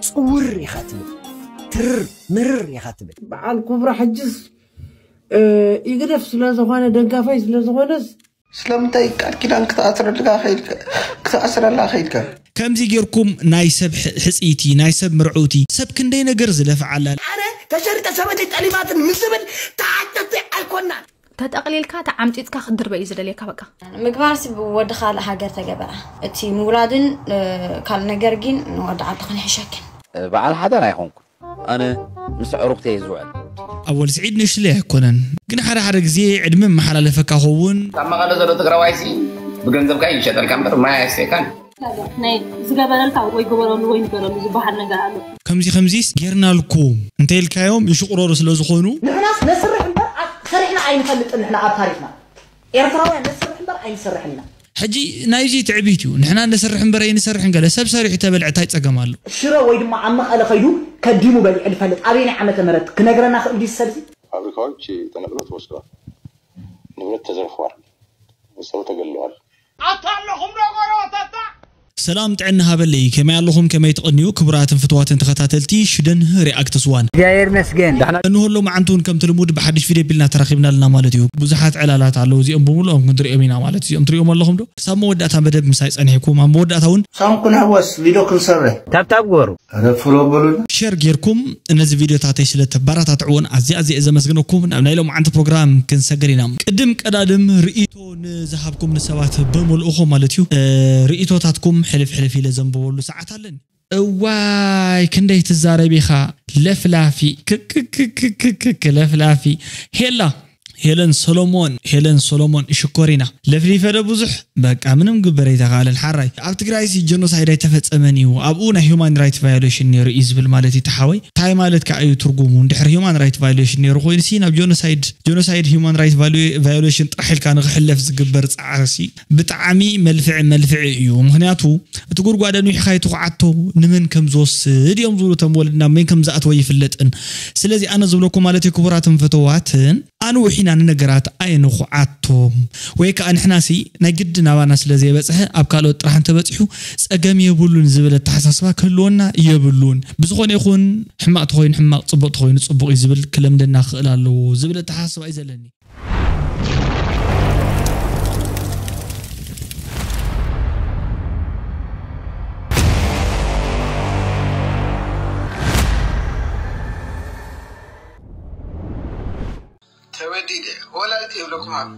ጽውር ኢኻ ትብል፣ ትርር ምርር ኢኻ ትብል። በዓል ኩብራ ሕጅስ ይግደፍ ስለ ዝኾነ፣ ደጋፋይ ስለ ዝኾነስ፣ ስለምንታይ ቃል ኪዳን ክትኣስረልካ ኸይድካ፣ ክትኣስረላ ኸይድካ? ከምዚ ጌርኩም ናይ ሰብ ሕ- ሕጽይቲ፣ ናይ ሰብ ምርዑቲ፣ ሰብ ክንደይ ነገር ዝለፍዓላ። ኣነ ተሸሪጠ ሰበይቲ ጠሊማትን ምስ ዝብል ተዓጠቲ ኣይኮናን። ተጠቕሊልካ ተዓምጺጽካ ክትድርበ እዩ ዝደልየካ። በቃ ምግባር ሲ ወዲ ካልእ ሃገር ተገበረ። እቲ ምውላድን ካልእ ነገር ግን ንወዲ ዓዲ ክንሕሸክን። በዓል ሓዳር ኣይኾንኩን። ኣነ ምስ ኣዕሩኽተይ እየ ዝውዕል። ኣወል ስዒድ ንእሽለይ ኣይኮነን፣ ግን ሓደ ሓደ ግዜ ዕድመ መሓላለፈካ ኸውን። ካብ መቐለ ዘሎ ትግራዋይሲ ብገንዘብካ እዩ ዝሸጠልካ እምበር ማይ ኣይስተካን። ናይ ዝገበረልካ ወይ ግበረሉ ወይ ንገረሉ ዝበሃል ነገር ኣሎ። ከምዚ ከምዚስ ጌርናልኩም እንተ ኢልካዮም ይሽቁረሩ ስለ ዝኾኑ። ንሕናስ ነስርሕ እምበር ኣብ- ሰሪሕና ኣይንፈልጥን። ንሕና ኣብ ታሪኽና ኤርትራውያን ነስርሕ እምበር ኣይንሰርሕን ኢና። ሕጂ ናይዚ ትዕቢት እዩ። ንሕና ነስርሕ እምበር ኣይንሰርሕን፣ ገለ ሰብ ሰሪሑ ተበልዐ ታይ ጸገም ኣሎ? ሽረ ወይ ድማ ኣብ መቐለ ከይዱ ከዲሙ በሊዑ ዝፈልጥ ኣበየናይ ዓመተ ምህረት ክነግረና ክእል ድዩ ሰብዚ? ፋብሪካዎች ተነቅሎ ተወስደዋል። ንብረት ተዘርፈዋል። ሰው ተገለዋል። ኣታ ኣለኹም ዶ ጎረባብታ? ሰላም ጥዕና ሃበለይ፣ ከመይ ኣለኹም? ከመይ ትቕንዩ? ክቡራትን ፍትዋትን ተኸታተልቲ ሽደን ሪኣክትስ ዋን። እግዚኣብሔር ይመስገን። እንሆ ሎማዓንቲ እውን ከምቲ ልሙድ ብሓድሽ ቪድዮ ኣቢልና ተራኺብና ኣለና ማለት እዩ። ብዙሓት ዕላላት ኣለዉ፣ እዚኦም ብምሉኦም ክንሪኦም ኢና ማለት እዩ። እዚኦም ትሪኦም ኣለኹም ዶ? ክሳብ መወዳእታ መደብ ምሳይ ጸኒሕኩም፣ ኣብ መወዳእታ እውን ሳም ክንሕወስ ቪድዮ ክንሰርሕ ታብታብ ግበሩ። ሸር ጌርኩም ነዚ ቪድዮታተይ ስለ ተበረታትዕዎን ኣዝየ ኣዝየ እየ ዘመስግነኩም። ናብ ናይ ሎማዓንቲ ፕሮግራም ክንሰግር ኢና። ቅድም ቀዳድም ርእይቶ ንዝሃብኩምኒ ሰባት ብምልእኹም ማለት እዩ፣ እ፣ ርእይቶታትኩም ሕልፍ ሕልፍ ኢለ ዘንብበሉ ሰዓት ኣለኒ። እዋይ ክንደይ ትዛረብ ኢኻ ለፍላፊ፣ ክክክክክክ ለፍላፊ። ሄላ ሄለን ሶሎሞን፣ ሄለን ሶሎሞን ሽኮሪና። ለፍሊፈ ዶ ብዙሕ? በቃ ምንም ግበር ኣይተኻእለን። ሓራይ ኣብ ትግራይ ሲ ጀኖሳይድ ኣይተፈጸመን እዩ፣ ኣብኡ ናይ ሂውማን ራይት ቫዮሌሽን ነይሩ እዩ ዝብል ማለት እዩ። ተሓወይ እንታይ ማለት ከኣ እዩ ትርጉሙ? እንድሕር ሂውማን ራይት ቫዮሌሽን ነይሩ ኮይኑ ሲ ናብ ጀኖሳይድ፣ ጀኖሳይድ ሂውማን ራይት ቫዮሌሽን ጥራሕ ኢልካ ንክሕለፍ ዝግበር ጻዕሪ ሲ ብጣዕሚ መልፍዒ፣ መልፍዒ እዩ። ምክንያቱ እቲ ጉድጓድ ኣንዊሕካ ይትኹዓቶ ንመን ከም ዝወስድ እዮም ዝብሉ እቶም ወለድና፣ መን ከም ዝኣትወ ይፍለጥን። ስለዚ ኣነ ዝብለኩም ማለት እዩ ክቡራትን ፍትዋትን፣ ኣንውሕ ኢና ንነገራት ኣይንኹዓቶም። ወይ ከኣ ንሕናሲ ናይ ግድን ኣባና ስለ ዘይበጽሐ ኣብ ካልኦት ጥራሕ እንተበጺሑ ጸገም የብሉን ዝብል ኣተሓሳስባ ክህልወና የብሉን። ብዝኾነ ይኹን ሕማቕ ተኾይኑ ሕማቕ፣ ጽቡቕ ተኾይኑ ጽቡቕ እዩ ዝብል ክለምደና ክኽእል ኣለዎ ዝብል ኣተሓሳስባ እዩ ዘለኒ። ተወዲደ ወላዲት ይብለኩም ኣሎ።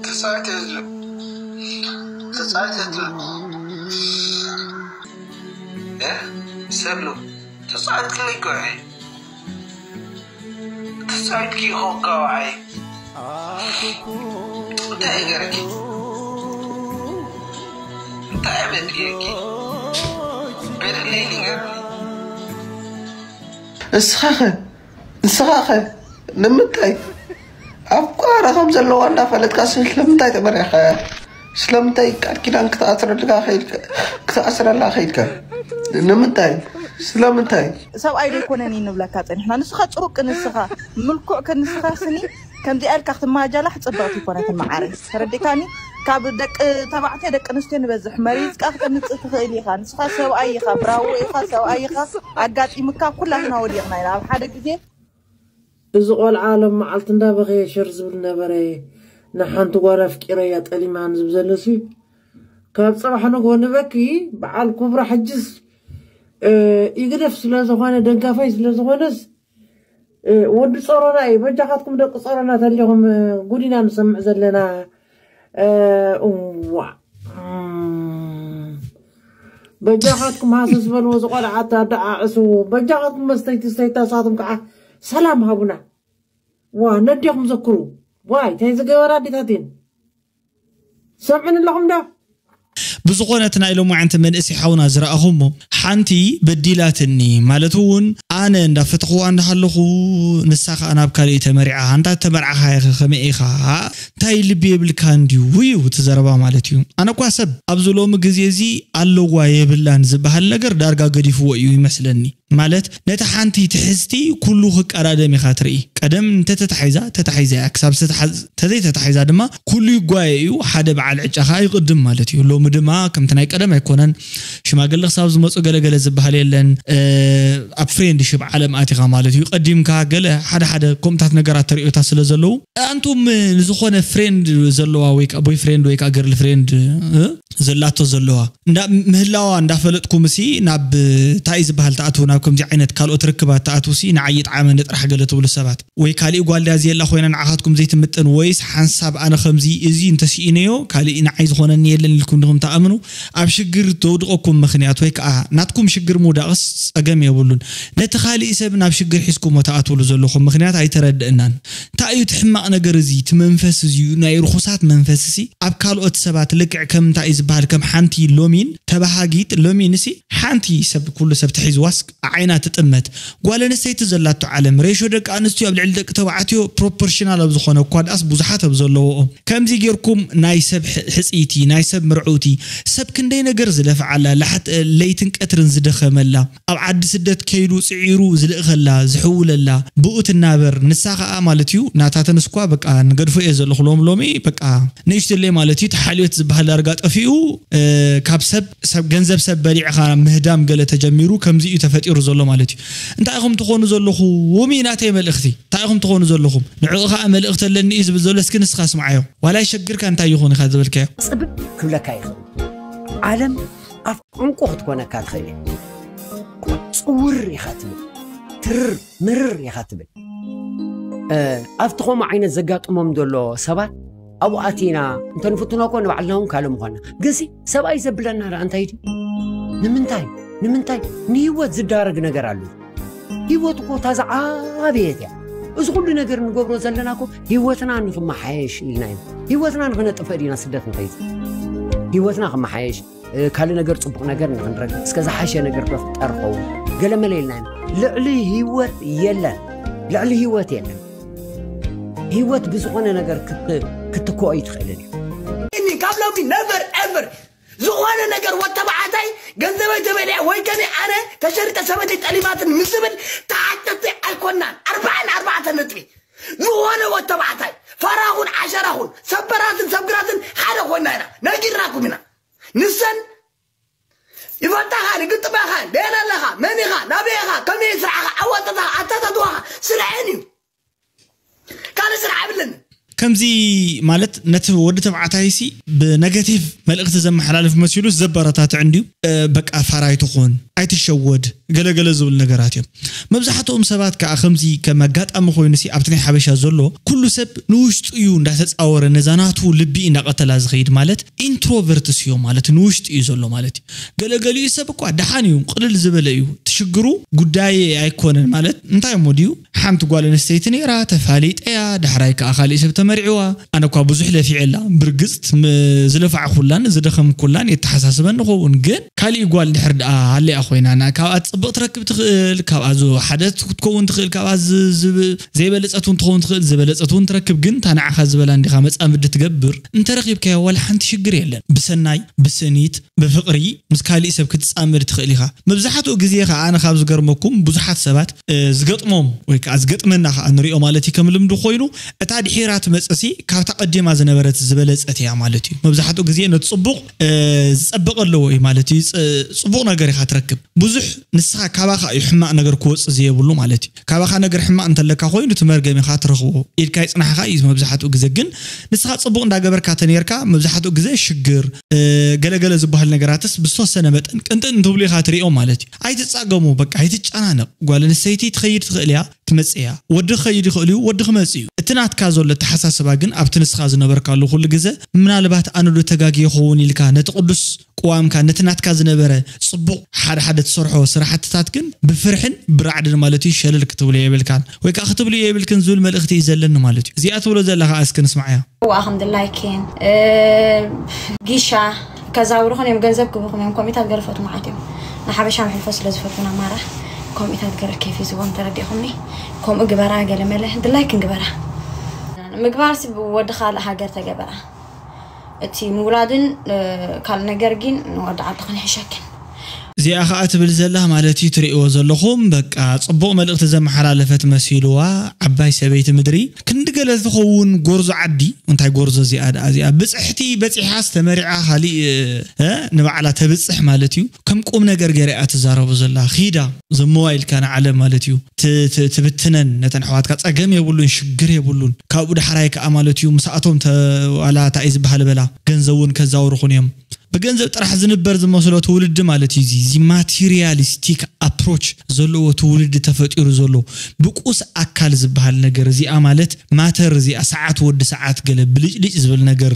ተጻዊተ ዝሉ ተጻዊተ ዝሉ እ ሰብ ሉ ተጻዊት ክለይ ጎዐ ተጻዊት ኪኾካ ወዓይ እንታይ ገረኪ እንታይ በድልየኪ በድለይ ንገር እስኻኸ ንስኻኸ ንምንታይ ኣብ ቋራ ከም ዘለዋ እናፈለጥካ ስለምንታይ ተመሪሕካያ? ስለምንታይ ቃል ኪዳን ክትኣስረልካ ከይድካ ክትኣስረላ ከይድካ? ንምንታይ? ስለምንታይ? ሰብኣይ ዶ ኣይኮነን እዩ ንብለካ ጸኒሕና። ንስኻ ጽሩቅ ንስኻ ምልኩዕ ከ ንስኻ ስኒ ከምዚኣ ኢልካ ክትመሃጃላሕ ጽብቕቲ ኣይኮነትን መዓረይ። ተረዲእካኒ? ካብ ደቂ ተባዕትዮ ደቂ ኣንስትዮ ንበዝሕ መሪጽካ ክተምጽእ ትኽእል ኢኻ። ንስኻ ሰብኣይ ኢኻ፣ ብራቮ ኢኻ፣ ሰብኣይ ኢኻ። ኣጋጢሙካ ኩላትና ወዲቕና ኢና ኣብ ሓደ ግዜ። እዚ ቆልዓ ሎም መዓልቲ እንዳበኸየ ሸር ዝብል ነበረ። ንሓንቲ ጓል ኣፍቂረያ ጠሊማን ዝብል ዘለሲ ካብ ጽባሕ ንግሆ ንበኪ በዓል ኩብራ ሕጅስ ይግደፍ ስለ ዝኾነ ደጋፋይ ስለ ዝኾነስ ወዲ ጸሮና እዩ። በጃኻትኩም ደቂ ጸሮና ተሊኹም ጉዲና ንሰምዕ ዘለና እዋ በጃኻትኩም ሃሰስ በልዎ ዝቆልዓት ኣደዓዕስዎ በጃኻትኩም መስተይቲ ስተይታ ሳቶም ከዓ ሰላም ሃቡና ዋ ነዲኹም ዘክሩ ዋይ እንታይ ዝገበራ ኣዴታት እየን ሰምዕን ኣለኹም ዶ ብዝኾነ እቲ ናይ ሎማዓንቲ መንእሰይ ሓውና ዝረኣኹሞ ሓንቲ በዲላትኒ ማለት እውን ኣነ እንዳፈተኽዋ እንዳሃለኹ፣ ንሳ ከዓ ናብ ካልእ ተመሪዓ። ኣንታ ተመርዓኻ ኢኻ፣ ከመይ ኢኻ? እንታይ ልቢ የብልካ እንድዩ እዩ እቲ ዘረባ ማለት እዩ። ኣነ እኳ ሰብ ኣብዚ ሎሚ ግዜ እዚ ኣለዋ የብላን ዝበሃል ነገር ዳርጋ ገዲፍዎ እዩ ይመስለኒ። ማለት ነቲ ሓንቲ ትሕዝቲ ኩሉ ክቀዳደም ኢኻ ትርኢ። ቀደም እንተተታሒዛ ተታሒዛ እያ፣ ክሳብ ዝተታሓዝ-፣ ተዘይተታሒዛ ድማ ኩሉ ይጓየ እዩ። ሓደ በዓል ዕጫ ከዓ ይቕድም ማለት እዩ። ሎሚ ድማ ከምቲ ናይ ቀደም ኣይኮነን። ሽማግለ ክሳብ ዝመፁ ገለገለ ዝበሃል የለን። እ፣ ኣብ ፍሬንድሽፕ ዓለም ኣቲኻ ማለት እዩ። ቀዲምካ ገለ ሓደ ሓደ ከምታት ነገራት ተርእዮታት ስለ ዘለዉ፣ ኣንቱም ንዝኾነ ፍሬንድ ዘለዋ ወይ ከዓ ቦይ ፍሬንድ ወይ ከዓ ገርል ፍሬንድ፣ እ፣ ዘላቶ ዘለዋ እንዳ ምህላዋ እንዳፈለጥኩም ሲ ናብ እንታይ ዝበሃል ተኣትዉ፣ ናብ ከምዚ ዓይነት ካልኦት ርክባት ተኣትዉ ሲ ንዓይ ይጥዓመኒ ጥራሕ ገለ ትብሉ ሰባት፣ ወይ ካሊእ ጓል ድያ ዝየላ ኮይና ንዓኻትኩም ዘይትምጥን፣ ወይስ ሓንሳብ ኣነ ከምዚ እዚ እንተስኢነዮ ካሊእ ንዓይ ዝኾነኒ የለን ኢልኩም ዲኹም ትኣምኑ? ኣብ ሽግር ተውድቐኩም ምኽንያት ወይ ከዓ ናትኩም ሽግር ምውዳቕስ ጸገም የብሉን። ነቲ ካሊእ ሰብ ናብ ሽግር ሒዝኩሞ ትኣትውሉ ዘለኹም ምኽንያት ኣይተረድእናን። እንታይ እዩ እቲ ሕማቕ ነገር እዚ? እቲ መንፈስ እዚ እዩ፣ ናይ ርኹሳት መንፈስ እዚ ኣብ ካልኦት ሰባት ልክዕ ከም እንታይ እዩ ዝበሃል፣ ከም ሓንቲ ሎሚን ተባሃጊት ሎሚን እሲ ሓንቲ ሰብ ኩሉ ሰብ ተሒዝዋስ ዓይና ትጥመት። ጓል ኣንስተይቲ ዘላቶ ዓለም፣ ሬሾ ደቂ ኣንስትዮ ኣብ ልዕሊ ደቂ ተባዕትዮ ፕሮፖርሽናል ኣብ ዝኾነ እኳ ደኣስ ብዙሓት ኣብ ዘለዎኦ። ከምዚ ጌርኩም ናይ ሰብ ሕ-፣ ሕጽይቲ፣ ናይ ሰብ ምርዑቲ፣ ሰብ ክንደይ ነገር ዝለፍዓላ፣ ላሕት-፣ ለይትን ቀትርን ዝደኸመላ፣ ኣብ ዓዲ ስደት ከይዱ ጽዒሩ ዝልእኸላ፣ ዝሕውለላ፣ ብኡ ትናበር። ንሳ ኸኣ ማለት እዩ፣ ናታተንስ እኳ በቃ ንገድፎ እየ ዘለኹ ሎም-፣ ሎሚ በቃ ንእሽትለይ ማለት እዩ፣ እቲ ሓልዮት ዝበሃል ዳርጋ ጠፊኡ፣ እ፣ ካብ ሰብ፣ ሰብ ገንዘብ ሰብ በሊዕኻ ምህዳም ገለ ተጀሚሩ፣ ከምዚ እዩ ተፈጢሩ ዘሎ ማለት እዩ። እንታይ ኢኹም ትኾኑ ዘለኹም እዩ ናተይ መልእኽቲ። እንታይ ኢኹም ትኾኑ ዘለኹም? ንዕኡ ኸኣ መልእኽቲ ኣለኒ እዩ ዝብል ዘሎ። እስኪ ንስኻ ስምዓዮ። ዋላ ይሸግርካ እንታይ ይኹን ኢኻ ዝበልካዮ። ጽብብ ክብለካ ይኽእል። ዓለም ኣፍ ዕንቁ ክትኮነካ ትኽእል እያ። ጽውር ኢኻ ትብል። ትርር ምርር ኢኻ ትብል። እ፣ ኣብቲ ከምኡ ዓይነት ዘጋጥሞም ዘሎ ሰባት ኣብኡ ኣቲና እንተ ንፍትኖ እኮ ንባዕልና እውን ካልእ ምኾና። ግንሲ ሰብኣይ ዘብለና ደኣ እንታይ ድዩ? ንምንታይ? ንምንታይ? ንህይወት ዝዳረግ ነገር ኣሎ። ህይወት እኮ እታ ዝዓበየት እያ። እዚ ኩሉ ነገር ንገብሮ ዘለና እኮ ህይወትና ንኽመሓየሽ ኢልና ኢና። ህይወትና ንኽነጥፍእ ዲና ስደት ንኸይድ? ህይወትና ክመሓየሽ፣ እ፣ ካልእ ነገር ጽቡቕ ነገር ንኽንረክብ፣ እስከ ዝሓሸ ነገር ዶ ፍጠር ኸውን? ገለመለ ኢልና ኢና። ልዕሊ ህይወት የለን። ልዕሊ ህይወት የለን። ህይወት ብዝኾነ ነገር ክት-፣ ክትክኦ ኣይትኽእልን እያ። እኒ ካብ ሎሚ ነቨር ኤቨር ዝኾነ ነገር ወተባዕታይ ገንዘበይ ተበሊዐ ወይ ከነ ኣነ ተሸሪጠ ሰበይተይ ጠሊማትን ምስ ዝብል ተሓተቲ ኣይኮናን። ኣርባዓን ኣርባዕተ ነጥቢ። ዝኾነ ወተባዕታይ ፈራኹን ዓሸራኹን ሰበራትን ሰብግራትን ሓደ ኮይና ኢና ነጊርናኩም ኢና። ንሰን ይፈልጣኻ፣ ንግጥማኻ፣ ደየን ኣለኻ፣ መን ኢኻ፣ ናበይ ኢኻ፣ ከመይ ስራሕኻ፣ ኣዋጣጣኻ፣ ኣተታትዋኻ ስራሐን እዩ። ካልእ ስራሕ የብለንን። ከምዚ ማለት ነቲ ወዲ ተባዕታይሲ ብነገቲቭ መልእኽቲ ዘመሓላልፍ መሲሉ ዘበረታትዕ እንድዩ። እ፣ በቃ ፋራ ኣይትኹን፣ ኣይትሸወድ፣ ገለገለ ዝብል ነገራት እዮም። መብዛሕትኦም ሰባት ከዓ ከምዚ ከም ኣጋጣሚ ኮይኑሲ ኣብቲ ናይ ሓበሻ ዘሎ ኩሉ ሰብ ንውሽጡ እዩ እንዳተጻወረ ነዛ ናቱ ልቢ እንዳቐተላ ዝኸይድ ማለት ኢንትሮቨርትስ እዮም ማለት ንውሽጡ እዩ ዘሎ ማለት እዩ። ገለገሊኡ ሰብ እኳ ደሓን እዩ፣ ቅልል ዝበለ እዩ። እቲ ሽግሩ ጉዳየ ኣይኮነን ማለት እንታይ እሞ ድዩ? ሓንቲ ጓል ኣንስተይቲ ነይራ፣ ተፋሊጠያ፣ ዳሕራይ ከኣ ካሊእ ሰብ ተመሪዕዋ። ኣነ እኳ ብዙሕ ለፊዐላ፣ ብርግጽ ም-፣ ዝለፋዕኩላን ዝደኸምኩላን የተሓሳስበን ንኸውን። ግን ካሊእ ጓል ድሕር ደኣ ሃለያ ኮይና፣ ና-፣ ካብኣ ትጽብቕ ትረክብ ትኽእል፣ ካብኣ ዝወሓደት ክትከውን ትኽእል፣ ካብኣ ዝ-፣ ዝብ-፣ ዘይበለጸት እውን ትኸውን ትኽእል፣ ዝበለጸት እውን ትረክብ። ግን እታ ንዓኻ ዝበላ እንዲኻ መጻምዲ ትገብር፣ እንተረኺብካዮ ዋላ ሓንቲ ሽግር የለን። ብሰናይ፣ ብስኒት፣ ብፍቕሪ ምስ ካሊእ ሰብ ክትጻመድ ትኽእል ኢኻ። መብዛሕትኡ ግዜ ኸኣ ኣነ ካብ ዝገርመኩም ብዙሓት ሰባት፣ እ፣ ዝገጥሞም ወይ ከኣ ዝገጥመና ኸኣ ንሪኦ ማለት እዩ ከም ልምዲ ኮይኑ፣ እታ ድሒራ ትመጽእሲ ካብታ ቀዲማ ዝነበረት ዝበለጸት እያ ማለት እዩ። መብዛሕትኡ ግዜ ነቲ ጽቡቕ፣ እ፣ ዝጸብቕ ኣለዎ እዩ ማለት እዩ። ጽ-፣ ጽቡቕ ነገር ኢኻ ትረክብ። ብዙሕ ንስኻ ካባኻ እዩ ሕማቕ ነገር ክወጽእ ዘየብሉ ማለት እዩ። ካባኻ ነገር ሕማቕ እንተለካ ኮይኑ እቲ መርገም ኢኻ ትረኽቦ። ኢድካ ይጽናሕኻ እዩ መብዛሕትኡ ግዜ። ግን ንስኻ ጽቡቕ እንዳገበርካ ተነይርካ መብዛሕትኡ ግዜ ሽግር፣ እ፣ ገለገለ ዝበሃል ነገራትስ ብዝተወሰነ መጠን ቅንጥን እንትብሉ ኢኻ ትሪኦ ማለት እዩ። ኣይትጻገሙ፣ በቃ ኣይትጨናነቕ። ጓል ኣንስተይቲ ትኸይድ ትኽእል እያ፣ ትመጽእ እያ። ወዲ ክኸይድ ይኽእል እዩ፣ ወዲ ክመጽእ እዩ። እቲ ናትካ ዘሎ ኣተሓሳስባ ግን ኣብቲ ንስኻ ዝነበርካሉ ኩሉ ግዜ ምናልባት ኣነ ዶ ተጋግየ ይኸውን ኢልካ ነቲ ቅዱስ ቅዋምካ ነቲ ናትካ ዝነበረ ጽቡቕ ሓደ ሓደ ትሰርሖ ስራሕትታት ግን ብፍርሕን ብራዕድን ማለት እዩ ሸለል ክትብሎ የብልካን ወይ ከኣ ክትብልዮ የብልክን ዝብል መልእኽቲ እዩ ዘለኒ ማለት እዩ። እዚኣ ትብሎ ዘለኻ እስኪ ንስማዓያ። እዋ ከም ድላይኪን፣ እ፣ ጊሻ ከዛውሩኽን እዮም፣ ገንዘብ ክህቡኽን እዮም። ኮሚታት ገለ ፈቱ መዓት እዮም። ንሓበሻ መሕልፎ ስለ ዝፈቱና ማራ። ከምኡታት ገረ ኬፍ ይዝቦም ተረዲኹምኒ። ከምኡ ግበራ ገለ መለ ድላይክ ንግበራ። ምግባርሲ ብወዲ ካልእ ሃገር ተገበራ። እቲ ምውላድን ካልእ ነገር ግን ንወዲ ዓዲ ክንሕሸክን። እዚኣ ከዓ ትብል ዘላ ማለት እዩ ትርእይዎ ዘለኹም። በቃ ፅቡቕ መልእኽቲ ዘመሓላለፈት መሲልዋ ዓባይ ሰበይቲ ምድሪ። ክንዲ ገለ ትኸውን ጎርዞ ዓዲ። እንታይ ጎርዞ እዚኣ ደኣ እዚኣ ብፅሕቲ በፂሓስ ተመሪዓ ካሊእ ንባዕላ ተብፅሕ ማለት እዩ። ከም ቁም ነገር ገይራ እያ ትዛረቡ ዘላ። ኺዳ ዘመዋ ኢልካ ንዓለም ማለት እዩ ትብትነን። ነተን ኣሕዋትካ ፀገም የብሉን ሽግር የብሉን። ካብኡ ዳሕራይ ከዓ ማለት እዩ ምስኣቶም ተዋላ እንታይ እዩ ዝበሃል በላ ገንዘብ እውን ከዛውርኹን እዮም። ብገንዘብ ጥራሕ ዝንበር ዝመስሎ ትውልዲ ማለት እዩ። እዚ materialistic approach ዘለዎ ትውልዲ ተፈጢሩ ዘሎ ብቁስ ኣካል ዝበሃል ነገር እዚኣ ማለት matter እዚኣ ሰዓት ወዲ ሰዓት ገለ ብልጭልጭ ዝብል ነገር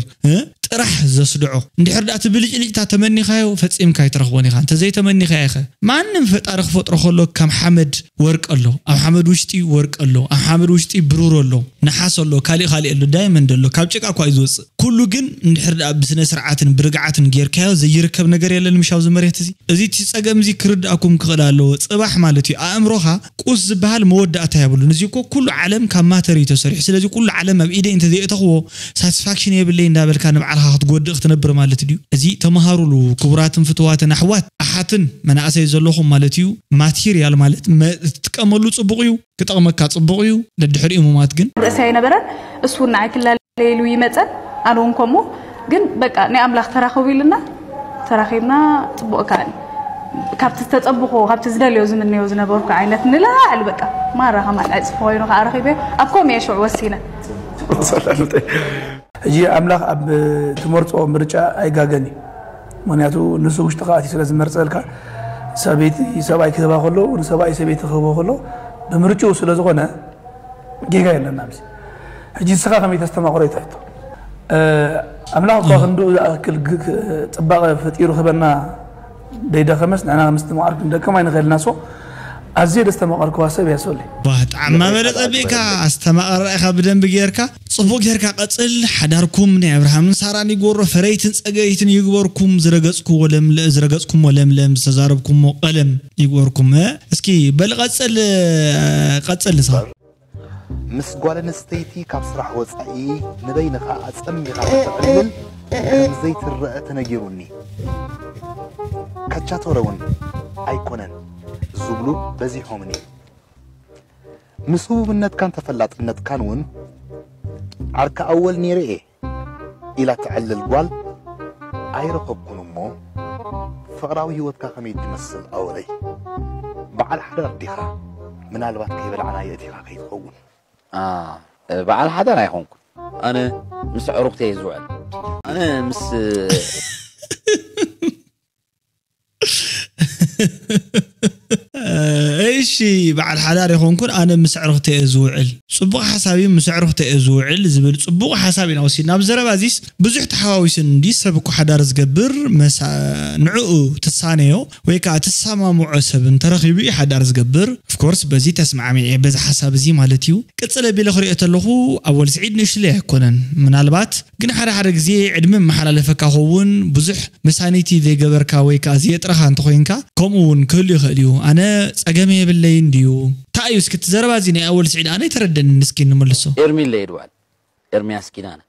ጥራሕ ዘስድዖ። እንድሕር ደኣ እቲ ብልጭልጭታ ተመኒኻዮ ፈጺምካ ኣይትረኽቦን ኢኻ። እንተዘይተመኒኻዮ ኸ ማንም ፈጣሪ ክፈጥሮ ከሎ ከም ሓመድ ወርቂ ኣሎ፣ ኣብ ሓመድ ውሽጢ ወርቂ ኣሎ፣ ኣብ ሓመድ ውሽጢ ብሩር ኣሎ፣ ነሓስ ኣሎ፣ ካሊእ ካሊእ ኣሎ፣ diamond ኣሎ፣ ካብ ጭቃ እኳ እዩ ዝወፅእ። ኩሉ ግን እንድሕር ደኣ ብስነ ስርዓትን ብርግዓትን ጌርካዮ ዘይርከብ ነገር የለን ምሽ ኣብዚ መሬት እዚ። እዚ እቲ ፀገም እዚ ክርድኣኩም ክኽእል ኣለዎ። ፅባሕ ማለት እዩ ኣእምሮኻ ቁስ ዝበሃል መወዳእታ የብሉን። እዚ እኮ ኩሉ ዓለም ካብ matter እዩ ተሰሪሑ። ስለዚ ኩሉ ዓለም ኣብ ኢደይ እንተዘይእተኽዎ ሳቲስፋክሽን የብለይ እንዳበልካ ንባዕልኻ ክትጎድእ ክትነብር ማለት ድዩ? እዚ ተምሃሩሉ ክቡራትን ፍትዋትን ኣሕዋት ኣሓትን መናእሰይ ዘለኹም ማለት እዩ። ማቴርያል ማለት መ- ትጥቀመሉ ፅቡቕ እዩ፣ ክጠቕመካ ፅቡቕ እዩ። ደድሕሪኡ ምማት ግን ርእሲ ኣይነበረን። እሱ እውን ንዓይ ክላለይ ኢሉ ይመፀን ኣነ እውን ከምኡ። ግን በቃ ናይ ኣምላኽ ተራኸቡ ኢልና ተራኺብና። ፅቡቕ ከዓኒ ካብቲ ዝተፀብኾ ካብቲ ዝደልዮ ዝምነዮ ዝነበርኩ ዓይነት ንላዕሊ በቃ ማራ ከማን ዕፅፊ ኮይኑ ከዓ ረኺበ። ኣብ ከምኡ እየ ሽዑ ወሲነ። ሕጂ ኣምላኽ ኣብ ትመርፆ ምርጫ ኣይጋገን እዩ። ምክንያቱ ንሱ ውሽጥኻ ኣትዩ ስለ ዝመርፀልካ ሰበይቲ ሰብኣይ ክህባ ከሎ ንሰብኣይ ሰበይቲ ክህቦ ከሎ ብምርጭኡ ስለ ዝኾነ ጌጋ የለን ኣብዚ። ሕጂ ንስኻ ከመይ ተስተማቕሮ እዩ እቲ ሕቶ። ኣምላኽ እኳ ክንድኡ ዝኣክል ፅባቐ ፈጢሩ ክህበና ደይደኸመስ ንሕና ምስትምቓር ክንደክም ኣይንኽእልና። ሶ ኣዝየ ደስተማቐርክዋ ሰብ እያ ሶሊ። ዋ ጣዕማ በለ ጸቢቕካ ኣስተማቐራ ኢኻ ብደንቢ ጌርካ ጽቡቕ ጌርካ ቀጽል። ሓዳርኩም ናይ ኣብርሃምን ሳራን ይግበሮ፣ ፈረይትን ጸገይትን ይግበርኩም። ዝረገጽኩዎ ለምለ ዝረገጽኩሞ ለምለም ዝተዛረብኩሞ ቀለም ይግበርኩም። እስኪ በል ቀጽል ቀጽል ንስኻ። ምስ ጓል ኣንስተይቲ ካብ ስራሕ ወጻኢ ንበይንኻ ኣጸሚኻ ከተዕልል ከም ዘይትረአ ተነጊሩኒ። ካቻቶረ እውን ኣይኮነን ዝብሉ በዚሖምኒ። ምስ ህቡብነትካን ተፈላጥነትካን እውን ዓርኪ ኣወል ነይረ እየ ኢላ ተዕልል ጓል ኣይረኸብኩን እሞ ፍቕራዊ ህይወትካ ከመይ ትመስል ኣወለይ? በዓል ሓዳር ዲኻ? ምናልባት ከይበላዕና የእቲኻ ከይትኸውን። በዓል ሓዳር ኣይኾንኩን። ኣነ ምስ ኣዕሩኽተይ እየ ዝውዕል። ኣነ ምስ እሺ በዓል ሓዳር ይኾንኩን ኣነ ምስ ኣዕሩኽተይ እየ ዝውዕል። ጽቡቕ ሓሳብ እዩ። ምስ ኣዕሩኽተይ እየ ዝውዕል ዝብል ጽቡቕ ሓሳብ ኢና ወሲድና። ኣብ ዘረባ እዚስ ብዙሕ ተሓዋዊሱ እንዲ ሰብ እኮ ሓዳር ዝገብር መሳ ንዕኡ ትሳነዮ ወይ ከዓ ትሰማምዖ ሰብ እንተረኺቡ እዩ ሓዳር ዝገብር። ኦፍኮርስ በዚ ተስማዕሚዐ በዚ ሓሳብ እዚ ማለት እዩ። ቅጽል ኣቢለ ክሪኦ ተለኹ ኣወል ስዒድ ንእሽለይ ኣይኮነን። ምናልባት ግን ሓደ ሓደ ግዜ ዕድመ መሓላለፈካ ኸውን ብዙሕ መሳኒቲ ዘይገበርካ ወይ ከዓ ዘየጥረኻ እንተኾይንካ ከምኡ እውን ክህሉ ይኽእል እዩ። ኣነ ጸገም የብለይን ድዩ? እንታይ እዩ እስኪ እቲ ዘረባ እዚ ናይ ኣወል ስዒድ ኣነ ኣይተረደንን እስኪ ንምልሶ። ኤርሚለ ይድዋል ኤርሚያስ ኪዳነ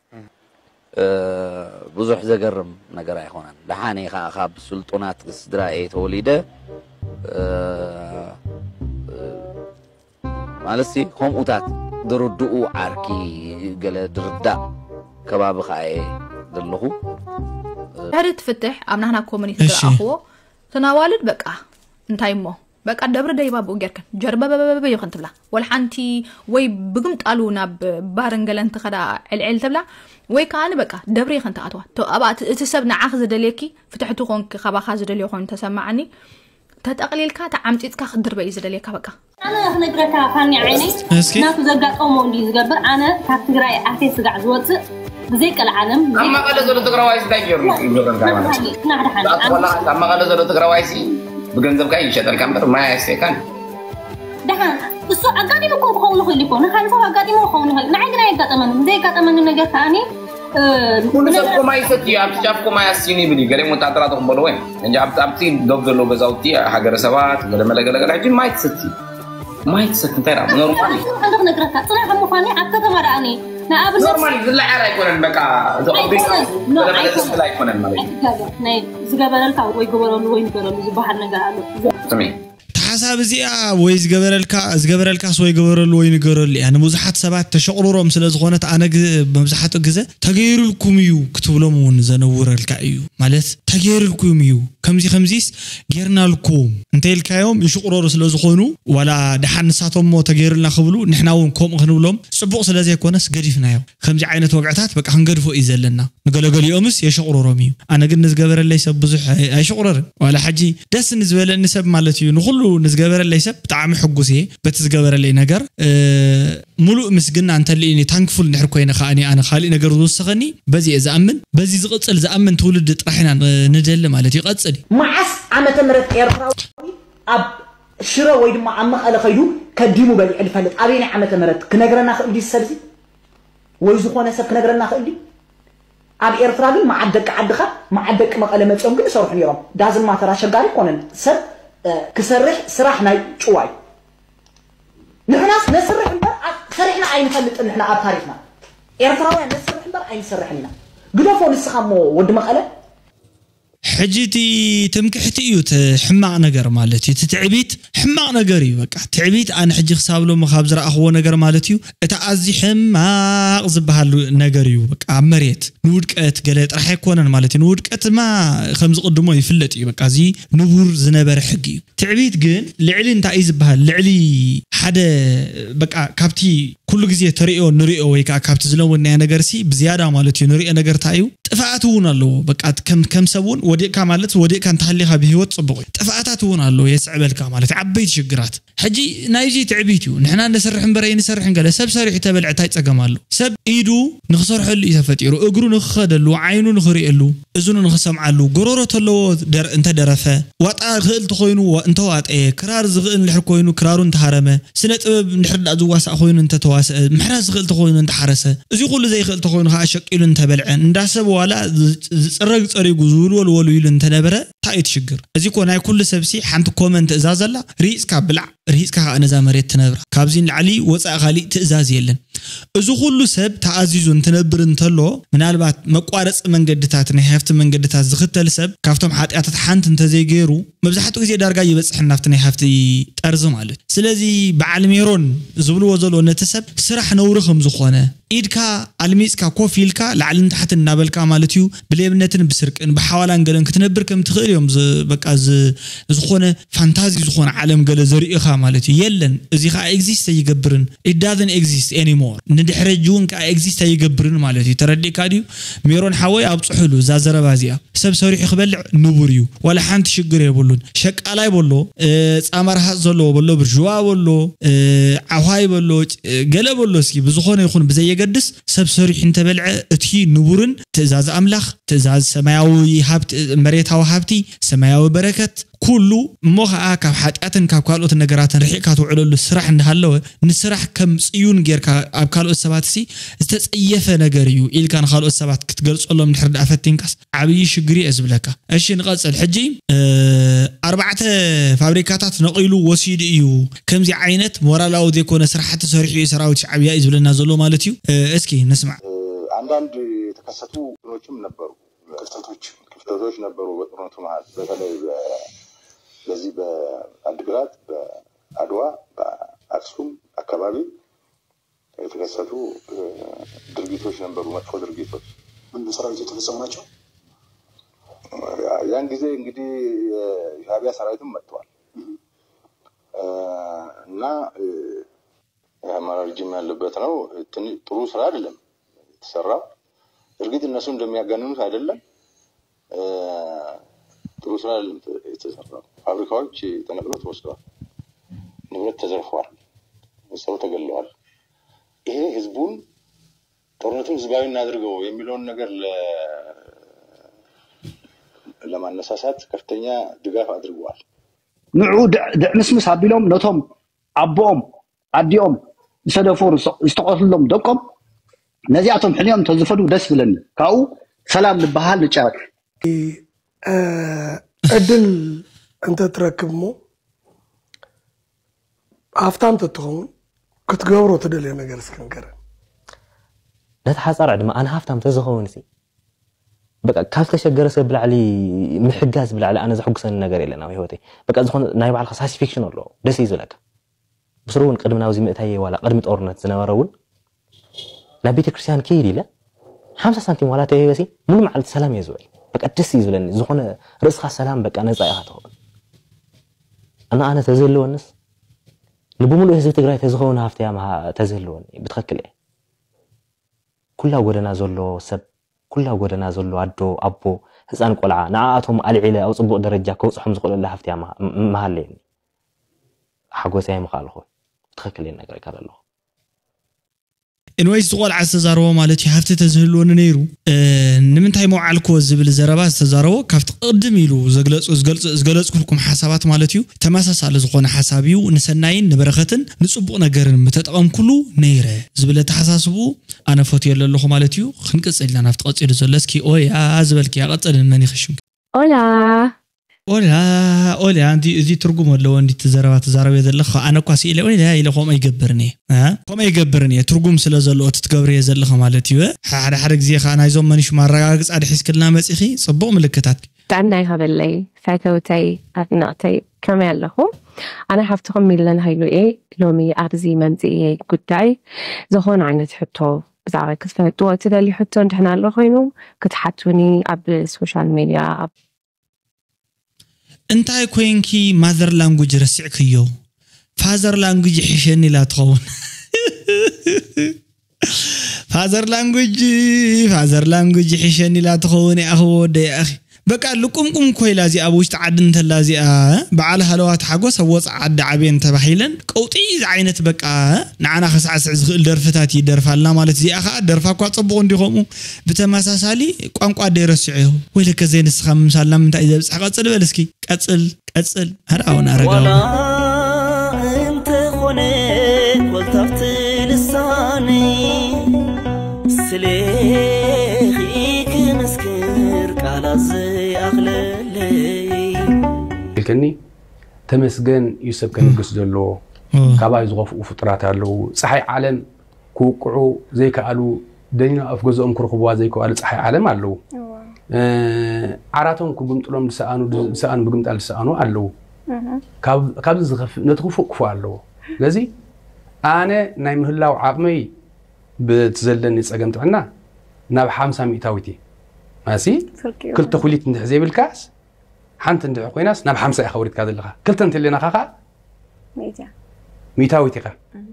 ብዙሕ ዘገርም ነገር ኣይኮነን። ደሓን እየ ከዓ ካብ ስልጡናት ስድራ እየ ተወሊደ ማለትሲ ከምኡታት ድርድኡ ዓርኪ ገለ ድርዳእ ከባቢ ከዓ እየ ዘለኹ። ድሕሪ እቲ ፍትሕ ኣብ ናህና ኮሙኒቲ ዝረኣኽዎ እተን ኣዋልድ በቃ እንታይ እሞ በቃ ደብሪ ደይባ ብኡ ጌርክን ጀርበበበበ ይኽን ትብላ ወላ ሓንቲ ወይ ብግምጣሉ ናብ ባርን ገለን ትኸዳ ዕልዕል ትብላ ወይ ከዓኒ በቃ ደብሪ ይኽን ትኣትዋ ኣብኣ እቲ ሰብ ንዓኺ ዝደልየኪ ፍትሕቲ ኮንኪ ካባኻ ዝደልዮ ኮይኑ ተሰማዓኒ ተጠቕሊልካ ተዓምጺጽካ ክትድርበ እዩ ዝደልየካ በቃ። ኣነ ክነግረካ ፋኒ ዓይነይ ናቱ ዘጋጠሞ እንዲ ዝገብር ኣነ ካብ ትግራይ ኣፌ ስጋዕ ዝወፅእ ብዘይ ቀልዓለም ኣብ መቐለ ዘሎ ትግራዋይስ እንታይ ገይሩ ይገብረልካ ማለት እዩ? ኣብ መቐለ ዘሎ ትግራዋይሲ ብገንዘብካ ይሸጠልካ እምበር ማይ ኣይስተካን። ደሓን እሱ ኣጋጢሙ እኮ ክኸውን ይኽእል ይኮ ንካን ሰብ ኣጋጢሙ ክኸውን ይኽእል ንዓይ ግን ኣይጋጠመንን ዘይጋጠመኒ ነገር ከዓኒ ኩሉ ሰብ እኮ ማይ ይሰቲ እዩ። ኣብቲ ጫፍ እኮ ማይ ኣስቲኒ ይብል እዩ። ገለ ወታደራት ክበልዎ እዮም እንጂ ኣብቲ ኣብቲ ዶብ ዘለዎ ገዛውቲ ሃገረ ሰባት ገለ መለ ገለ ገለ ሕጂ ማይ ትሰቲ ማይ ትሰቲ እንታይ ደኣ ኖርማል እዩ። ሓደ ክነግረካ ጽናሕ ምዃኑ ኣብ ከተማ ደኣ እኔ ንኣብነት ኖርማል ዝለዓል ኣይኮነን። በቃ ዘቐቢል ኣይኮነን፣ ኖ፣ ገለ መለ ኣይኮነን። ዝስል ኣይኮነን ማለት እዩ። ኣይትጋገ ናይ ዝገበረልካ ወይ ግበረሉ ወይ ንገረሉ ዝበሃል ነገር ኣሎ። ስሚ ተሓሳብ እዚኣ ወይ ዝገበረልካ ዝገበረልካስ ወይ ገበረሉ ወይ ንገረሉ እያ ንብዙሓት ሰባት ተሸቕርሮም ስለ ዝኾነት ኣነ ግ- መብዛሕትኡ ግዜ ተገይሩልኩም እዩ ክትብሎም እውን ዘነውረልካ እዩ። ማለት ተገይሩልኩም እዩ፣ ከምዚ ከምዚስ ጌርናልኩም እንተ ኢልካዮም ይሽቕረሩ ስለ ዝኾኑ፣ ዋላ ደሓን ንሳቶም እሞ ተገይሩልና ክብሉ ንሕና እውን ከምኡ ክንብሎም ጽቡቕ ስለ ዘይኮነስ ገዲፍናዮ። ከምዚ ዓይነት ወግዕታት በቃ ክንገድፎ እዩ ዘለና። ንገለገሊኦምስ የሸቑረሮም እዩ። ኣነ ግን ንዝገበረለይ ሰብ ብዙሕ ኣይ- ኣይሽቑረርን። ዋላ ሕጂ ደስ ንዝበለኒ ሰብ ማለት እዩ፣ ንኹሉ ንዝገበረለይ ሰብ ብጣዕሚ ሕጉስ እየ በቲ ዝገበረለይ ነገር። እ፣ ሙሉእ ምስግና እንተልእኒ ታንክፉል እንድሕር ኮይነ ከኣ ኣነ ካልእ ነገር ዝወሰኸኒ በዚ እየ ዝኣምን። በዚ ዝቕጽል ዝኣምን ትውልዲ ጥራሕ ኢና ን- ንደሊ ማለት እዩ። ይቐጽል እዩ። መዓስ ዓመተ ምህረት ኤርትራዊ ኣብ ሽረ ወይ ድማ ኣብ መቐለ ከይዱ ከዲሙ በሊዑ ዝፈልጥ ኣበየናይ ዓመተ ምህረት ክነግረና ክእል ድዩ ሰብዚ ወይ ዝኾነ ሰብ ክነግረና ክእል ድዩ? ኣብ ኤርትራ ግን መዓት ደቂ ዓድኻ መዓት ደቂ መቐለ መፂኦም ግን ይሰርሑ ነይሮም። ዳዝን ማተር ኣሸጋሪ ይኮነን ሰብ እ፣ ክሰርሕ ስራሕ ናይ ጭዋ እዩ። ንሕናስ ነስርሕ እምበር ኣብ- ሰሪሕና ኣይንፈልጥን። ንሕና ኣብ ታሪክና ኤርትራውያን ነስርሕ እምበር ኣይንሰርሕን ኢና። ግደፎ ንስኻ እሞ ወዲ መቐለ ሕጂ እቲ ትምክሕቲ እዩ እቲ ሕማቕ ነገር ማለት እዩ። እቲ ትዕቢት ሕማቕ ነገር እዩ። በቃ ትዕቢት ኣነ ሕጂ ክሳብ ሎሚ ካብ ዝረኣኽዎ ነገር ማለት እዩ እቲ ኣዝዩ ሕማቕ ዝበሃል ነገር እዩ። በቃ ኣብ መሬት ንውድቀት ገለ ጥራሕ ኣይኮነን ማለት እዩ። ንውድቀት ድማ ከም ዝቕድሞ ይፍለጥ እዩ። በቃ እዚ ንቡር ዝነበረ ሕጊ እዩ። ትዕቢት ግን ልዕሊ እንታይ እዩ ዝበሃል? ልዕሊ ሓደ በቃ ካብቲ ኩሉ ግዜ ተሪኦ ንሪኦ ወይ ከዓ ካብቲ ዝለወናዮ ነገር ሲ ብዝያዳ ማለት እዩ ንሪኦ ነገር እንታይ እዩ? ጥፍኣት እውን ኣለዎ። በቃ ከም ከም ሰብ እውን ወዲቕካ ማለት ወዲቕካ እንተሃሊኻ ብህይወት ፅቡቕ እዩ። ጥፍኣታት እውን ኣለዎ የስዕበልካ ማለት እዩ። ዓበይቲ ሽግራት ሕጂ ናይዚ ትዕቢት እዩ። ንሕና ንሰርሕ እምበር ኣይንሰርሕን ገለ ሰብ ሰሪሑ ተበልዐ እንታይ ፀገም ኣሎ? ሰብ ኢዱ ንክሰርሐሉ እዩ ተፈጢሩ፣ እግሩ ንክኸደሉ፣ ዓይኑ ንክርእየሉ፣ እዝኑ ንክሰምዓሉ፣ ጎረሮ ተለዎ ደር- እንተደረፈ፣ ዋጣ ክእል ተኮይኑ ዋ- እንተዋጠየ፣ ክራር ዝኽእል እንድሕር ኮይኑ ክራሩ እንተሃረመ፣ ስነ ጥበብ እንድሕር ዳ ዝዋሳእ ኮይኑ እንተተዋሰአ፣ ምሕራስ ዝኽእል ተኮይኑ እንተሓረሰ፣ እዚ ኩሉ ዘይኽእል ተኮይኑ ከዓ ሸቂሉ እንተበልዐ፣ እንዳ ሰብ ዋላ ዝ- ዝፅረግ ፀሪጉ ዝውልወል ወሉ ኢሉ እንተነበረ እንታይ እዩ ትሽግር? እዚ እኮ ናይ ኩሉ ሰብሲ ሓንቲ ኮመን ትእዛዝ ኣላ፣ ርሂፅካ ብላዕ ርሂፅካ ከዓ ነዛ መሬት ትነብራ። ካብዚ ንላዕሊ ወፃኢ ካሊእ ትእዛዝ የለን። እዚ ኩሉ ሰብ ተኣዚዙ እንትነብር እንተሎ ምናልባት መቋረፂ መንገድታት ናይ ሃፍቲ መንገድታት ዝኽተል ሰብ ካብቶም ሓጢኣታት ሓንቲ እንተዘይገይሩ መብዛሕትኡ ግዜ ዳርጋ ይበፅሕ ናብቲ ናይ ሃፍቲ ጠርዚ ማለት እዩ። ስለዚ በዓል ሜሮን ዝብልዎ ዘለዎ ነቲ ሰብ ስራሕ ነውሪ ከም ዝኾነ ኢድካ ኣልሚፅካ ኮፍ ኢልካ ላዕልን ታሕትን እናበልካ ማለት እዩ ብሌብነትን ብስርቅን ብሓዋላን ገለን ክትነብር ከም ትኽእል እዮም ዝ- በቃ ዝ- ዝኾነ ፋንታዚ ዝኾነ ዓለም ገለ ዘርእኻ ማለት እዩ የለን። እዚ ከዓ ኤግዚስት ኣይገብርን። It doesn't exist anymore። ንድሕሪ ሕጂ እውን ከዓ ኤግዚስት ኣይገብርን ማለት እዩ። ተረዲእካ ድዩ? ሜሮን ሓወይ ኣብፅሑሉ እዛ ዘረባ እዚኣ። ሰብ ሰሪሑ ክበልዕ ንቡር እዩ። ዋላ ሓንቲ ሽግር የብሉን። ሸቃላይ በሎ፣ እ፣ ፃማ ረሃፅ ዘለዎ በሎ፣ ብርዥዋ በሎ፣ እ፣ ዓዋይ በሎ፣ ጭ- ገለ በሎ እስኪ ብዝኾነ ይኹን ብዘየገድስ ሰብ ሰሪሑ እንተበልዐ እቲ ንቡርን ትእዛዝ ኣምላኽ ትእዛዝ ሰማያዊ ሃብቲ መሬታዊ ሃብቲ ሰማያዊ በረከት ኩሉ እሞ ከዓ ካብ ሓጢኣትን ካብ ካልኦት ነገራትን ርሒቕካ ትውዕለሉ ስራሕ እንዳሃለወ ንስራሕ ከም ፅዩን ጌርካ ኣብ ካልኦት ሰባት ሲ ዝተፀየፈ ነገር እዩ ኢልካ ንካልኦት ሰባት ክትገልፀሎም እንድሕር ደኣ ፈቲንካስ ዓብዪ ሽግር እየ ዝብለካ። እሺ ንቐፅል ሕጂ ኣርባዕተ ፋብሪካታት ነቒሉ ወሲዱ እዩ። ከምዚ ዓይነት ሞራላዊ ዘይኮነ ስራሕቲ ሰሪሑ እዩ ሰራዊት ሻዕብያ እዩ ዝብለና ዘሎ ማለት እዩ። እስኪ ንስማዕ። አንዳንድ የተከሰቱ እንትኖችም ነበሩ፣ ክፍተቶች ክፍተቶች ነበሩ በጦርነቱ መሀል በተለይ በዚህ በአድግራት በአድዋ በአክሱም አካባቢ የተከሰቱ ድርጊቶች ነበሩ፣ መጥፎ ድርጊቶች። ምን በሰራዊቱ የተፈጸሙ ናቸው? ያን ጊዜ እንግዲህ የሻዕቢያ ሰራዊትም መጥተዋል እና የአማራ ሪጅም ያለበት ነው። ጥሩ ስራ አይደለም የተሰራው። እርግጥ እነሱ እንደሚያጋንኑት አይደለም፣ ጥሩ ስራ አይደለም የተሰራው። ፋብሪካዎች ተነቅለው ተወስደዋል፣ ንብረት ተዘርፈዋል፣ ሰው ተገለዋል። ይሄ ህዝቡን ጦርነቱን ህዝባዊ እናድርገው የሚለውን ነገር ለማነሳሳት ከፍተኛ ድጋፍ አድርገዋል። ንዑ ድዕምስምስ ኣቢሎም ነቶም ኣቦኦም ኣዲኦም ዝሰደፎ ዝተቐትሎም ደቆም ነዚኣቶም ሕንዮም እንተዝፈዱ ደስ ብለኒ። ካብኡ ሰላም ንበሃል ንጫወት። ዕድል እንተትረክብ እሞ ሃፍታም ተትኸውን ክትገብሮ ትደልዮ ነገር እስክንገረ ነቲ ሓፃር ዕድመ ኣነ ሃፍታም ተዝኸውን ሲ በቃ ካብ ዝተሸገረ ሰብ ብላዕሊ ምሕጋዝ ብላዕሊ ኣነ ዘሕጉሰኒ ነገር የለን ኣብ ህይወተይ። በቃ ዝኾነ ናይ ባዕልካ ሳቲስፌክሽን ኣለዎ፣ ደስ እዩ ዝብለካ። ብስሩ እውን ቅድሚ ናብዚ ምእታየ ዋላ ቅድሚ ጦርነት ዝነበረ እውን ናብ ቤተክርስትያን ከይድ ኢለ ሓምሳ ሳንቲም ዋላ ተበሲ ሙሉ መዓልቲ ሰላም እየ ዝውዕል። በቃ ደስ እዩ ዝብለኒ። ዝኾነ ርእስኻ ሰላም በቃ ነፃ ኢኻ ትኸውን። እና ኣነ ተዘለወንስ ንብምሉእ ህዝቢ ትግራይ ተዝኸውን ሃፍቲ ያማሃ ተዝህልወኒ ብትኽክል እየ። ኩላ ጎደና ዘሎ ሰብ ኩላ ጎደና ዘሎ ኣዶ ኣቦ ህፃን ቆልዓ ንዓኣቶም ኣልዒለ ኣብ ፅቡቕ ደረጃ ከውፅሖም ዝኽእለሉ ሃፍቲ ያማሃ መሃለየኒ። ሓጎሰይ ኣይምኽኣልኹ። ብትኽክል እየ ነግረካ ዘለኹ። ኢንወይስ ዝቆልዓ ዝተዛረቦ ማለት እዩ ሃፍቲ ተዝህልወኒ ነይሩ ንምንታይ መውዓልክዎ ዝብል ዘረባ ዝተዛረቦ ካብቲ ቅድም ኢሉ ዝገለፅኩልኩም ሓሳባት ማለት እዩ ተመሳሳሊ ዝኾነ ሓሳብ እዩ። ንሰናይን ንበረኸትን ንፅቡቕ ነገርን ምተጠቐምኩሉ ነይረ ዝብል ኣተሓሳስብኡ ኣነ ፈትዮ ኣለኹ ማለት እዩ። ክንቅፅል ኢና ናብቲ ቀፂሉ ዘሎ እስኪ ኦያ ዝበልክያ ቀፅልን መን ይኽሽም ኦላ ኦላ ኦላ እንዲ እዚ ትርጉም ኣለዎ እንዲ ትዘረባ ትዛረበ ዘለኻ ኣነ እኳ ስኢለ ኦላ ኢለ ከምኡ ይገብርን እየ እ? ከምኡ ይገብርን እየ ትርጉም ስለ ዘለዎ እቲ ትገብር እየ ዘለኻ ማለት እዩ እ? ሓደ ሓደ ግዜ ከዓ ናይዞም መኒሽ ማረጋግፃ ድሒዝክልና መፂኺ ፅቡቕ ምልክታት ጥዕና ይሃበለይ ፈተውተይ ኣድነቕተይ ከመይ ኣለኹ ኣነ ሓፍትኹም ሚለን ሃይሉ እየ ሎሚ ኣብዚ መምፅእየ ጉዳይ ዝኾነ ዓይነት ሕቶ ብዛዕባ ክትፈልጥዎ እትደልዩ ሕቶ እንድሕና ኣሎ ኮይኑ ክትሓቱኒ ኣብ ሶሻል ሜድያ ኣብ እንታይ ኮይንኪ mother language ረሲዕክዮ father language ይሕሸኒ ኢላ ትኸውን father language father language ይሕሸኒ ኢላ ትኸውን ያኣኽ ወደ ያኣኺ በቃ ልቁምቁም ኮይላ እዚኣ ኣብ ውሽጢ ዓዲ እንተላ እዚኣ በዓል ሃለዋት ሓጎስ ኣብ ወፃ ዓዲ ዓብየን ተባሂለን ቀውጢ ዝዓይነት በቃ ንዓና ከሳዕስዕ ዝኽእል ደርፍታት ይደርፋልና ማለት እዚኣ ከዓ ደርፋ እኳ ፅቡቕ እንዲኸምኡ ብተመሳሳሊ ቋንቋ ደይ ረስዐዮ ወይለከ ዘይንስኻ ምምሳልና ምንታይ እዩ ዘብፅሕ ቀፅል በል እስኪ ቀፅል ቀፅል ኣርኣውን ኣረጋዊ እንተኾነ ኮልታፍቲ ልሳኒ ስሌኺ ክምስክር ቃላት ዘይኣኽለለይ ኢልከኒ ተመስገን እዩ ሰብ ከንግስ ዘለዎ ካባይ ዝኸፍኡ ፍጡራት ኣለዉ ፀሓይ ዓለም ክውቅዑ ዘይከኣሉ ደኛ ኣፍ ገዝኦም ክረኽብዋ ዘይከኣሉ ፀሓይ ዓለም ኣለዉ ዓራቶም ክግምጥሎም ዝሰኣኑ ዝሰኣኑ ምግምጣል ዝሰኣኑ ኣለዉ ካብዚ ዝኸፍእ ነቲ ክፉእ ክፉእ ኣለዎ ስለዚ ኣነ ናይ ምህላው ዓቕመይ በቲ ዘለኒ ፀገም ጥዕና ናብ ሓምሳ ሚእታዊት እየ ማሲ ክልተ ኩሊት እንድሕ ዘይብልካስ ሓንቲ እንድሕ ኮይናስ ናብ ሓምሳ ኢኻ ወሪድካ ዘለኻ ክልተ እንተለና ኻኻ ሚእታዊት ኢኻ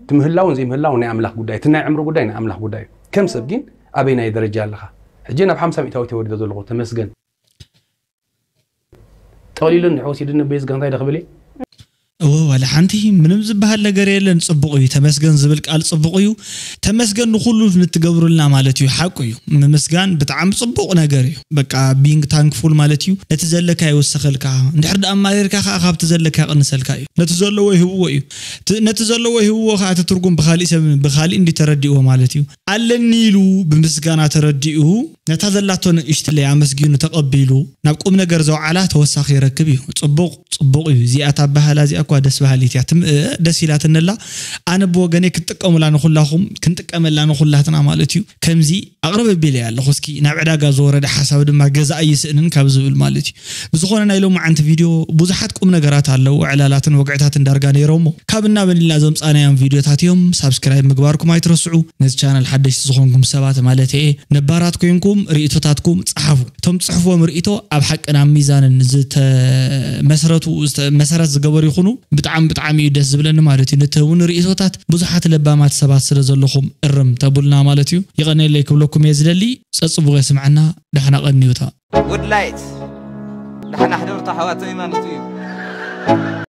እቲ ምህላውን ዘይምህላውን ናይ ኣምላኽ ጉዳይ እቲ ናይ ዕምሪ ጉዳይ ናይ ኣምላኽ ጉዳይ እዩ ከም ሰብ ግን ኣበይ ናይ ደረጃ ኣለኻ ሕጂ ናብ ሓምሳ ሚእታዊት ወሪደ ዘለኹ ተመስገን ጠቕሊሉ እንድሕ ወሲድኒ በይ ዝጋንታይ ደኽብል እየ እወ ዋላ ሓንቲ ምንም ዝበሃል ነገር የለን ፅቡቕ እዩ ተመስገን ዝብል ቃል ፅቡቕ እዩ ተመስገን ንኩሉ ንትገብሩልና ማለት እዩ ሓቁ እዩ ምምስጋን ብጣዕሚ ፅቡቕ ነገር እዩ በቃ being thankful ማለት እዩ ነቲ ዘለካ ይወሰኸልካ እንድሕር ደኣ ኣማሪርካ ከዓ ካብቲ ዘለካ ይቕንሰልካ እዩ ነቲ ዘለዎ ይህብዎ እዩ ነቲ ዘለዎ ይህብዎ ከዓ እቲ ትርጉም ብካሊእ ሰብ ብካሊእ እንዲ ተረዲእዎ ማለት እዩ ኣለኒ ኢሉ ብምስጋና ተረዲኡ ነታ ዘላቶ ንእሽትለይ ኣመስጊኑ ተቐቢሉ ናብ ቁም ነገር ዘውዓላ ተወሳኺ ይረክብ እዩ። ጽቡቕ ጽቡቕ እዩ። እዚኣ ታበሃላ እዚኣ እኳ ደስ በሃሊት እያ። ትም ደስ ኢላትኒ ኣላ። ኣነ ብወገነይ ክትጥቀሙላ ንኹላኹም ክንጥቀመላ ንኹላትና ማለት እዩ። ከምዚ ኣቕርብ ኣቢለ እየ ኣለኹ። እስኪ ናብ ዕዳጋ ዝወረደ ሓሳብ ድማ ገዛኢ ይስእንን ካብ ዝብል ማለት እዩ። ብዝኾነ ናይ ሎማዓንቲ ቪድዮ ብዙሓት ቁም ነገራት ኣለዉ። ዕላላትን ወግዕታትን ዳርጋ ነይሮሞ ካብ እናበልና ዘምጻናዮም ቪድዮታት እዮም። ሳብስክራይብ ምግባርኩም ኣይትረስዑ። ነዚ ቻነል ሓደሽቲ ዝኾንኩም ሰባት ማለት እየ። ነባራት ኮይንኩም ርእይቶታትኩም ጸሓፉ። እቶም ትጽሕፍዎም ርእይቶ ኣብ ሓቅን ኣብ ሚዛንን ዝተመስረቱ ዝተ- መሰረት ዝገበሩ ይኹኑ። ብጣዕሚ ብጣዕሚ እዩ ደስ ዝብለኒ ማለት እዩ። ንትህቡኒ ርእይቶታት ብዙሓት ለባማት ሰባት ስለ ዘለኹም እርም ተብሉና ማለት እዩ። ይቐነለይ ክብለኩም እየ ዝደሊ። ጸጽቡቕ የስምዓና። ዳሕና ቀንዩታ። Good light ንሕና ሕደርቶ ኣሕዋተይ ማለት እዩ።